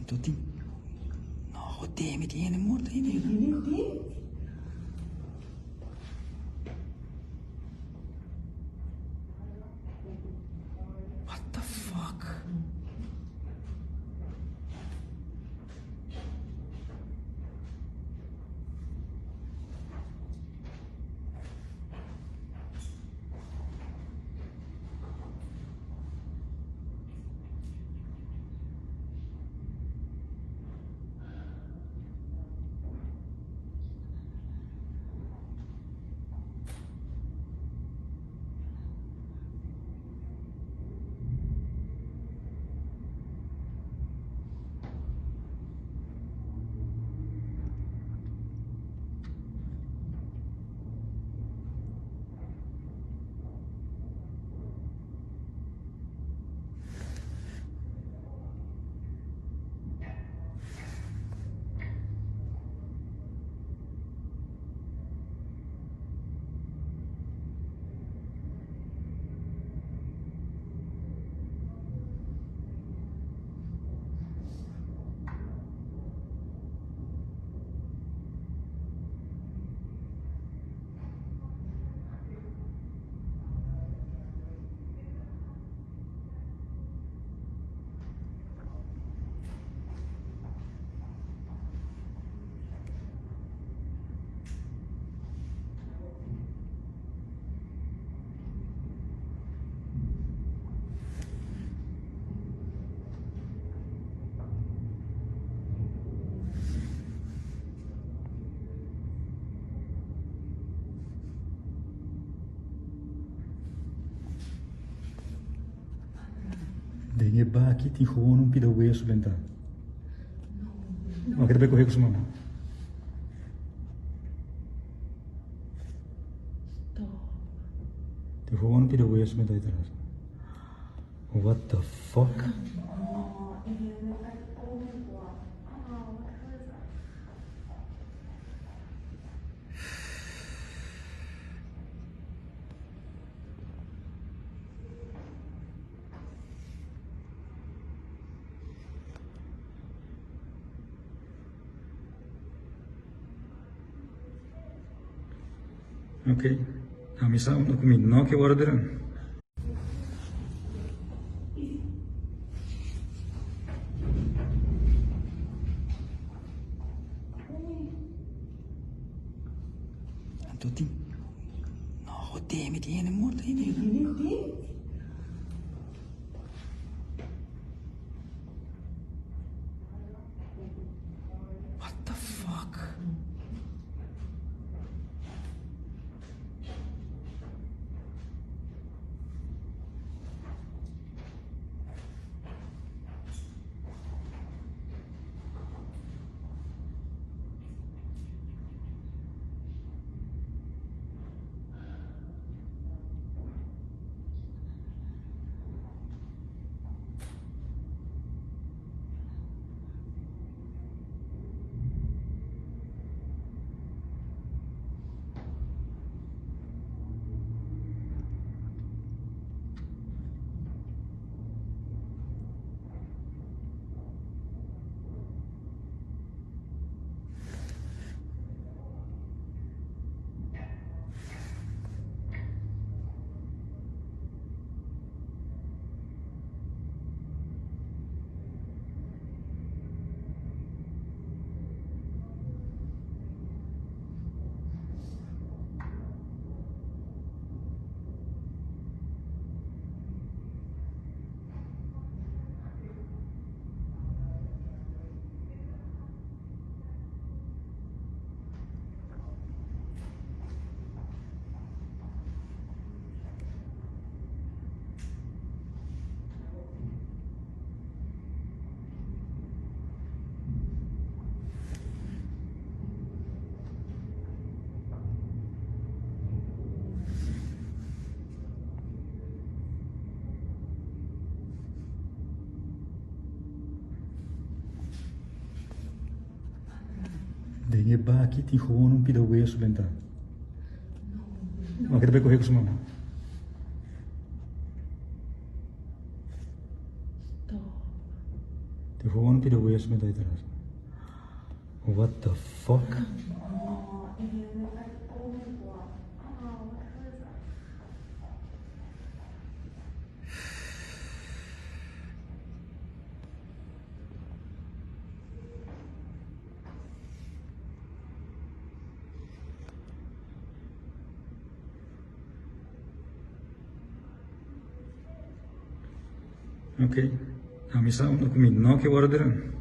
Anto tin No hot'e mi tin hende morto ahi den. What the fuck? Den e baki tin gewoon un pida weso bentá. No, ke ta bai kohe ku su mama. Tin gewoon un pida weso bentá ahí tras. What the fuck? Ok, ami sa unda ku mi no ke wòrdu dran. Anto tin No hot'e mi tin hende morto ahi den. What the fuck? Den e baki tin gewoon un pida weso bentá. No ke ta bai kohe ku su mama. Te gewoon pida wees met uiteraard. What the fuck? Ok, ami sa unda ku mi no ke wòrdu dran.